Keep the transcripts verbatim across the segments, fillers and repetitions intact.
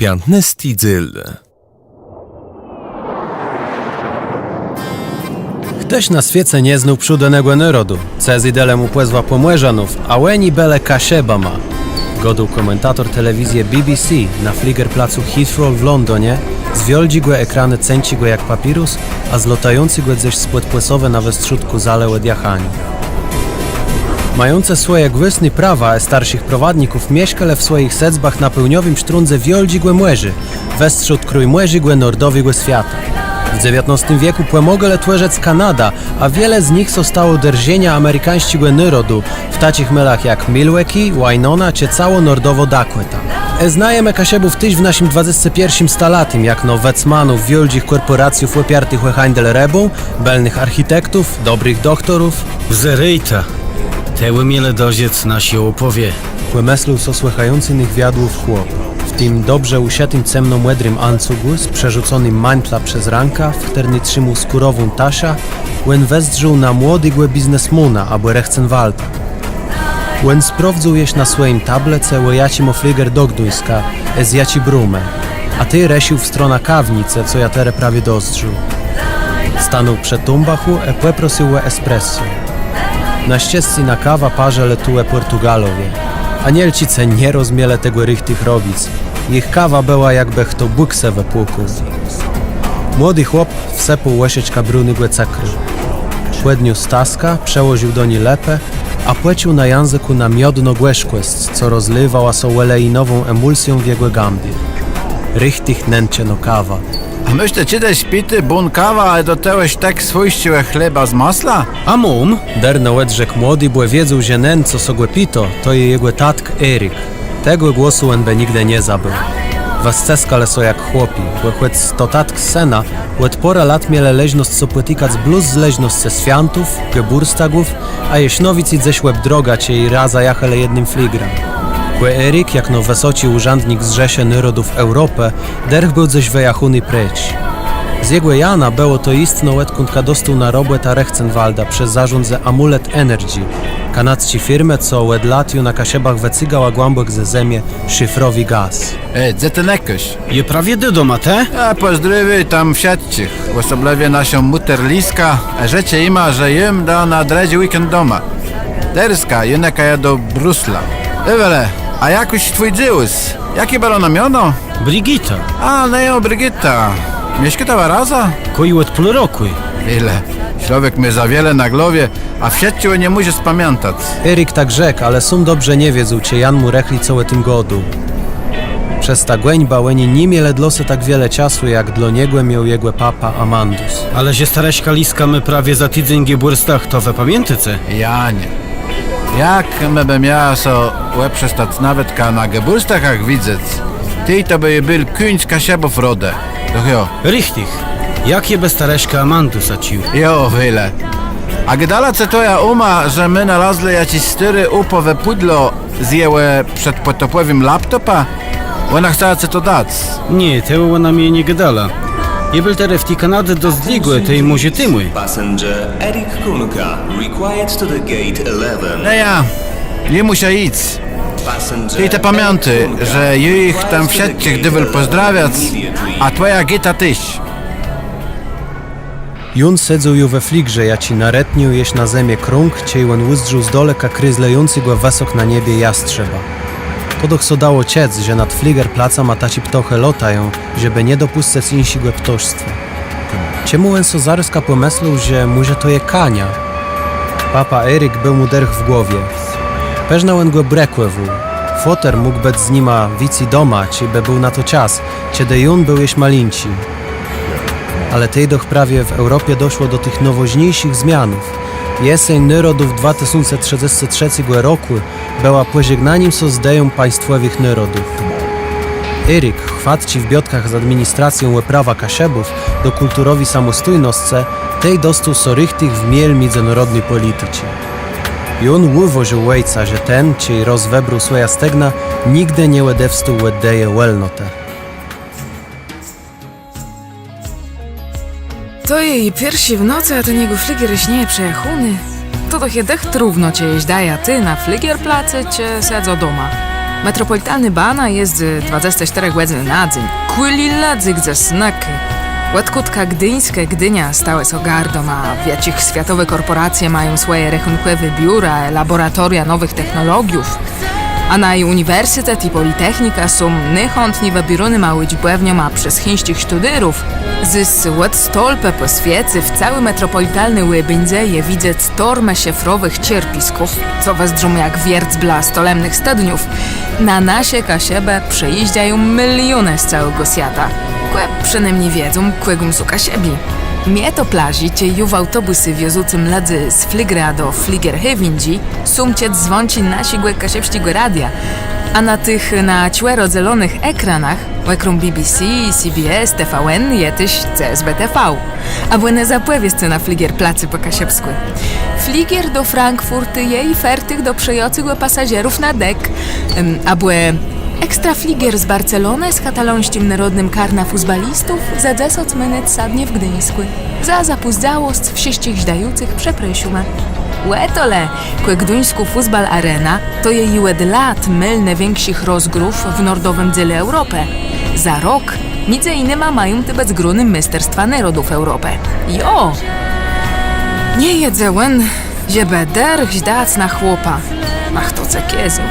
Piãtnôsti dzél. Chtos na swiece nie znôł przódë negò nôrodu. Cëzy delë mù pòzwã Pòmòrzanów, a òni bëlë Kaszëbama. Gôdôł kòmentator telewizje B B C na fligerplacu Heathrow w Londinie, z wiôldżégò ekranu ceńczégò jak papirus, a z lôtającégò dzes spòd pòsowë na westrzódkù zalë òdjachaniô. Mającë swòje gwôsné prawa ë starszich prowadników mieszkelë w swòjich sedzbach na pôłniowim sztrądze wiôldżégò mòrza, westrzód krôjmòrzégò nordowégò swiata. W dzewiãtnôstim wiekù pòmògłë twòrzëc Kanadã, a wiele z nich òstało drżeniã amerikańsczégò nôrodu, w taczich môlach jak Milwaukee, Winona czë całô nordowô Dakòta. Ë znajemë Kaszëbów téż w naszim dwadzestim pierszim stalatim, jakno wecmanów wiôldżich kòrpòracjów òpiartëch ò hańdel rëbą, bëlnëch architektów, dobrëch doktorów. Wzérôjta, tej ùmielë dożëc naszi òpòwie. Pòmëslôł so słëchający nëch wiadłów chłop. W tim dobrze ùszëtim cemnomòdrim ancugù, z przerzuconym mańtlã przez rãkã, w chtërny trzimôł skórową taszã, òn wezdrzôł na młodégò biznesmana abò rechtsanwalta. Òn sprôwdzôł jesz na swòjim tablece, ò jaczi mô fliger do Gduńska, ë z jaczi brómë. A tej rësził w stronã kawnicë, co jã terô prawie dozdrzôł. Stanął przë tumbachù ë pòprosył ò espresso. Na szczescé nã kawã parzëlë tuwò Pòrtugalowie. Anielczicë nie rozmielë tegò richtich robic. Jich kawa bëła, jakbë chto bùksë wëpłukôł. Młodi chłop wsëpôł łëżeczkã brunégò cëkru. Pòdniósł taskã, przëłożił do ni lëpë, a pòczuł na jãzëkù nã miodną gòrzkòsc, co rozléwała sã òlejnową emùlsją w jegò gãbie. Richtich nãcënô kawa. A môsz të czedës pitô bónkawã, a do tegò sztëk swójsczégò chleba z masłã? A móm. Dërno òdrzekł młodi, bò wiedzôł, że nen, co sã gò pitô, to je jegò tatk Erik. Tegò głosu òn bë nigdë nie zabéł. Wëscëskelë sã jak chłopi, bò chòc to tatk z sënã, òd pôrã lat mielë leżnosc sã pòtikac blós z leżnoscë swiãtów, gebùrstagów, a jesz nôwicy dzes òb drogã, czej razã jachelë jednym fligrã. Kò Erik, jakno wësoczi ùrzãdnik z Rzeszë Nôrodów Eùropë, dërch béł dzes wëjachóny precz. Z jegò Janã bëło to jistno, òdkądka dostôł nã robòtã rechtsanwalta przë zarządze Amulet Energy, kanadzczi firmie, co òd lat ju na Kaszëbach wëcygała głãbòk ze zemie szifrowi gaz. E, dze të nëkôsz? Jô prawie do dóm, a të? A pòzdrowi tam wszëtczich, òsoblëwie naszą mùter Liskã, a rzeczë jima, że jem da na drëdżi weekend doma. Terôzka jô nëkajã do Brusla. Ewele, a jakùż twój dzéwùs? Jaczé bëło na miono? Brigitta. A, no jo, Brigitta. Mieszkôta wa razã? Kò ju òd pół rokù. Ile? Człowiek mô za wiele na głowie, a wszëtczégò nie mòże spamiãtac. Erik tak rzekł, ale sóm dobrze nie wiedzôł, czë Jan mù rëchli co ò tim gôdôł. Przez tã gòńbã òni ni mielë dlô se tak wiele czasu, jak dlô niegò miôł jegò papa Amandus. Ale że starëszka Liska mô prawie za tidzéń gebùrstach, to wë pamiãtôce? Janie. Jak më bë mia sã òprzestac nawetka na gebùrstachach widzec, tej to bë ju béł kùńc Kaszëbów rodë. Doch jo. Richtich. Jak jô bë starëszkã Amandusa cził? Jo, wejle. A gôdała cë twòja óma, że më nalazlë jaczés stôré ùpôwé pùdło z jegò przedpòtopòwim laptopã? Òna chca cë to dac. Nié, tegò òna mie nie gôdała. Jô béł terô w ti Kanadze dosc długò, tej mòże temù. Passenger Eric Kunka required to the gate eleven. No ja, jô mùszã jic. Passenger Tej të pamiãtôj, Eric Kunka że jô jich tam requires to the wszëtczich gate dôwôł eleven pòzdrawiac, immediately. A twòjã Gitã téż. Jan sedzôł ju we fligrze, jaczi naretnił jesz na zemiã krąg, czej òn ùzdrzôł z daleka krézlëjącégò wësok na niebie jastrzëba. To doch sã dało czëc, że nad fligerplacama taczé ptôchë lôtają, żebë nie dopùscëc jinszégò ptôstwa. Czemù òn so zarôzka pòmëslôł, że mòże to je kania? Papa Erik béł mù dërch w głowie. Pewno òn gò brëkòwôł. Fòter mógł bëc z nima wicy doma, czejbë béł na to czas, czedë Jan béł jesz malinczi. Ale tej doch prawie w Eùropie doszło do tëch nôwôżniészich zmianów. Jeseń nôrodów dwa tësące trzëdzestégò trzecégò rokù bëła pòżegnanim sã z ideą państwòwëch nôrodów. Erik, chwatczi w biôtkach z administracją ò prawa Kaszëbów do kùlturowi samòstójnoscë, tej dostôł sã richtich w miél midzënôrodny pòliticzi. Jan ùwôżôł òjca, że ten, czej rôz wëbrôł swòjã stegnã, nigdë nie òdewstôł òd ideje wòlnotë. To je pierszi w nocë, a ten jegò fliger jesz nie je przëjachóny. To doch je dëcht równo, czë jô jidã na fligerplac, czë sedzã doma. Metropolitalnô bana jezdzy dwadzesce sztërë gòdzënë na dzéń. Kùli lëdzy gdzes nëkô. Òdkądka gduńskô Gdiniô stała sã gardą, a wiãczé swiatowé kòrpòracje mają swòje rechùnkòwé biura, lôbòratorium nowëch technologiów. A naje ùniwersytet i pòlitechnika są nôchãtni wëbiérónyma ùczbòwniama przez chińsczich sztudérów. Dzys òd stolpë pò swiece w całi metropolitalny òbéńdze je widzec tormë szëfrowëch czerpisków, co wëzdrzą jak wiercbla stolemnëch studniów. Na nasze Kaszëbë przëjéżdżają miliónë z całégò swiata. Kò przënômni wiedzą, kògùm są Kaszëbi. Mie to plażi, czej jô w aùtobùsu wiozącym lëdzy z fligra do fligerhôwindżi, słëchac zwãczi naszégò kaszëbsczégò radia, a na tëch na czwòro dzelonëch ekranach, òkróm B B C, C B S, T V N, je téż C S B T V. Abò ne zapòwiescë na fligerplacu pò kaszëbskù. Fliger do Frankfùrtu je fertich do przëjãcégò pasażerów na dek. Em, abò ekstra fliger z Barcelonë z katalońsczim nôrodnym karnã fùsbalistów za dzesãc minut sadnie w Gduńskù. Za zapózdzałosc wszëtczich żdającëch przeprôszómë. Ò to le, kò Gduńskô Fùsbal Arena to je ju òd lat môl nôwikszich rozgrów w nordowim dzélu Eùropë. Za rok midzë jinyma mają tu bëc gróné mésterstwa nôrodów Eùropë. Jo! Nie jidze ò to, żebë dërch żdac na chłopa. Ach, to ce kiezu.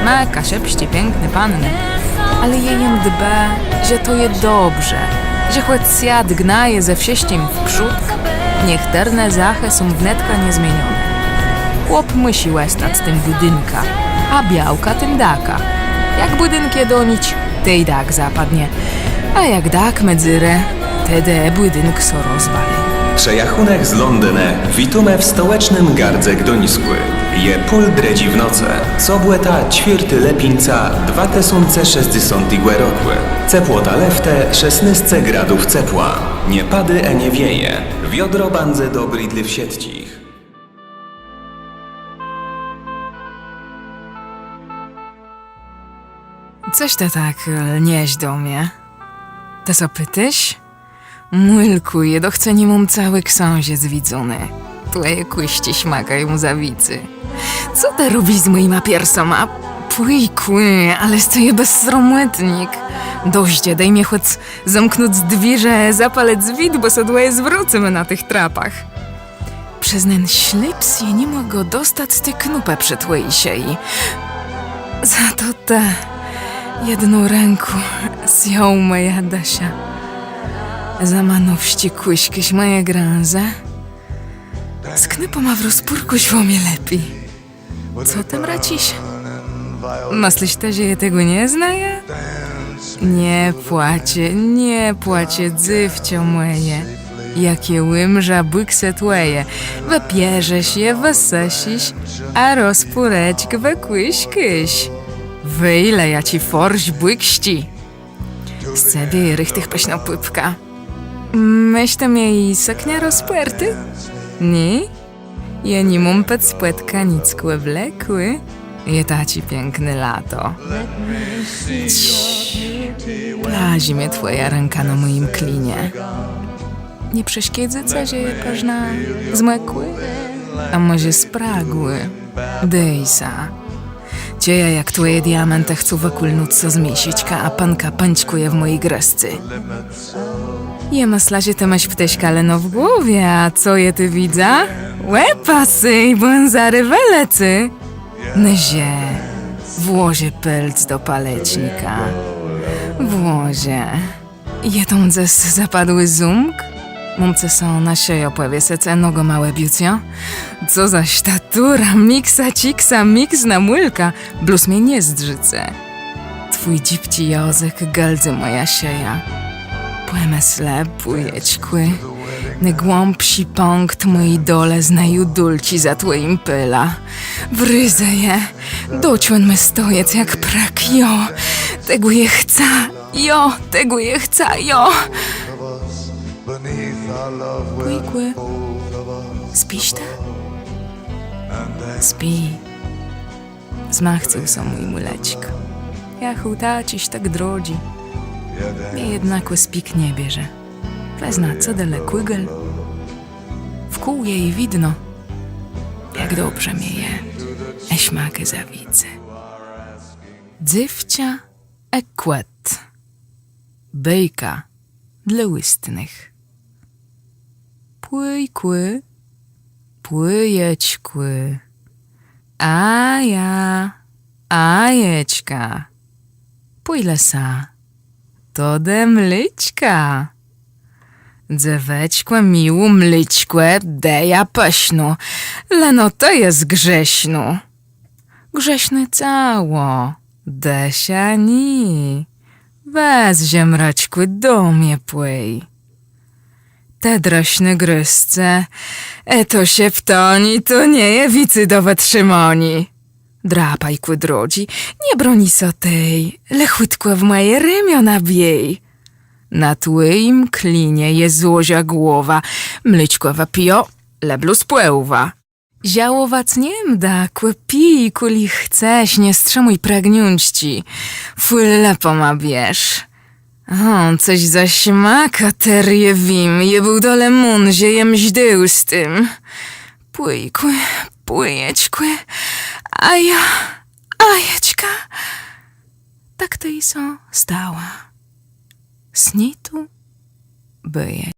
Më, kaszëbsczé piãkné pannë. Ale jô jem dbë, że to je dobrze, że chòc swiat gnaje ze wszëtczim w przódk, niechtërne zachë są wnetka niezmienioné. Chłop mùszi òstac tim bùdinkã, a białka tim dakã. Jak bùdink je do nick, tej dak zapadnie. A jak dak mô dzurã, tedë bùdink sã rozwali. Przëjachónëch z Londinu witómë w stołecznym gardze Gduńskù. Je pół drëdżi w nocë. Sobòta, czwiôrti lëpińca dwa tësące szescdzesątégò rokù. Cepłota lëftu szesnôsce gradów cepła. Nie padô ë nie wieje. Wiodro bãdze dobré dlô wszëtczich. Cos të tak, e, lgniesz do mie? Të sã pitôsz? Mùlkù, jô doch ce ni móm całi ksãżëc widzóny. Twòje kùsczi szmakają za wicy. Co të robisz z mòjima piersama? Pùjkù, ale të jes bezsromòtnik. Dożdżë, dôj mie chòc zamknąc dwiérze, zapalëc wid, bò sã dwòje zwrócymë na tëch trapach. Przez nen szlips jô ni mògã dostac ti knôpë przë twòji szëji. Za to të jedną rãką zjął mòjã dëszã. Zamanowsczi kùszkôsz mòje grãdze. Z knôpama w rozpórkù szło mie lepi. Co tam racisz? Mëslisz të, że jô tegò nie znajã? Nie płaczë, nie płaczë, dzéwczã mòje. Jak jô ùmrzã, bùksë twòje. Wëpierzesz je, wësëszisz, a rozpóreczk wëkùszkôsz. Wejle, jaczi fòrsz bùksczi. Z cebie je richtich pësznô pùpka. Môsz të mie i sëkniã rozpòrtą? Nié? Jô ni móm pòd spódkã nick òblokłé. Je taczé piãkné lato. Cii. Plażi mie twòja rãka na mòjim klinie. Nie przeszkôdzô cë, że jem përznã zmòkłô? A mòże spragłô? Dôj sã. Czëjã, jak twòje diamentë chcą wëkùlnąc sã z miesëczka, a pãka pãczkùje w mòji gôrscë. Jô mësla, że të môsz ptôszka leno w głowie, a co jô tu widzã? Òpasuj, bò òn zarô wëlecy. Nëże, włożë pôlc do palecznika. Włożë. Je tam dzes zapadłi zómk? Móm cë sã na szëjã pòwiesëc, a nogama òbic, jo? Co za sztatura, miksa, cziksa, miks na mùlka, blós mie nie zdrzëce. Twój dzibczi jãzëk gardzy mòjã szëjã. Pòmëslë, bùjeczkù, nôgłãbszi pãkt mòji dolëznë ju dulczi za twòjim pôlã. Wrëzëje, doczłón mô stojec jak prëk, jo, tegò jô chcã. Jo, tegò jô chcã, jo! Kùjkù, spisz të? Spi. Zmachcył sã mój mùleczk. Jachôł taczi tak drodżi. Mie jednakò spik nie bierze. Wezna co dali kùgel. Wkół je i widno. Jak dobrze mie je. Ë szmakô za wicy. Dzéwczã ë kòt. Bôjka dlô ùstnëch. Pùjkù, pùjeczkù, aja, ajeczka, pòj le sa, to dë mléczka. Dzéweczkò miłô, mléczkò dëjã pësznô, leno të jes grzesznô. Grzesznô całô, dëszë nié. Wez, żemraczkù, do mie pòj. Të drëszny grëzce, e to szeptanié, to nie je wicy do wëtrzimaniô. Drapôjkù drodżi, nie broni sã tej, le chùtkò w mòje remiona biéj. Na twòjim klinie je złożã głowa, mléczkò wëpijã, le blós pòłowã. Żałowac nie mdã, kò pij, kùli chcesz, nie strzimôj pragniączczi, fùl le pòma bierz. Ò, cos za smaka, terô jô wiém, jô béł dole mądrzi, jem żdôł z tim. Pùjkù, pùjeczkù, aja, ajeczka. Tak to i sã stało. Sni tu bëje.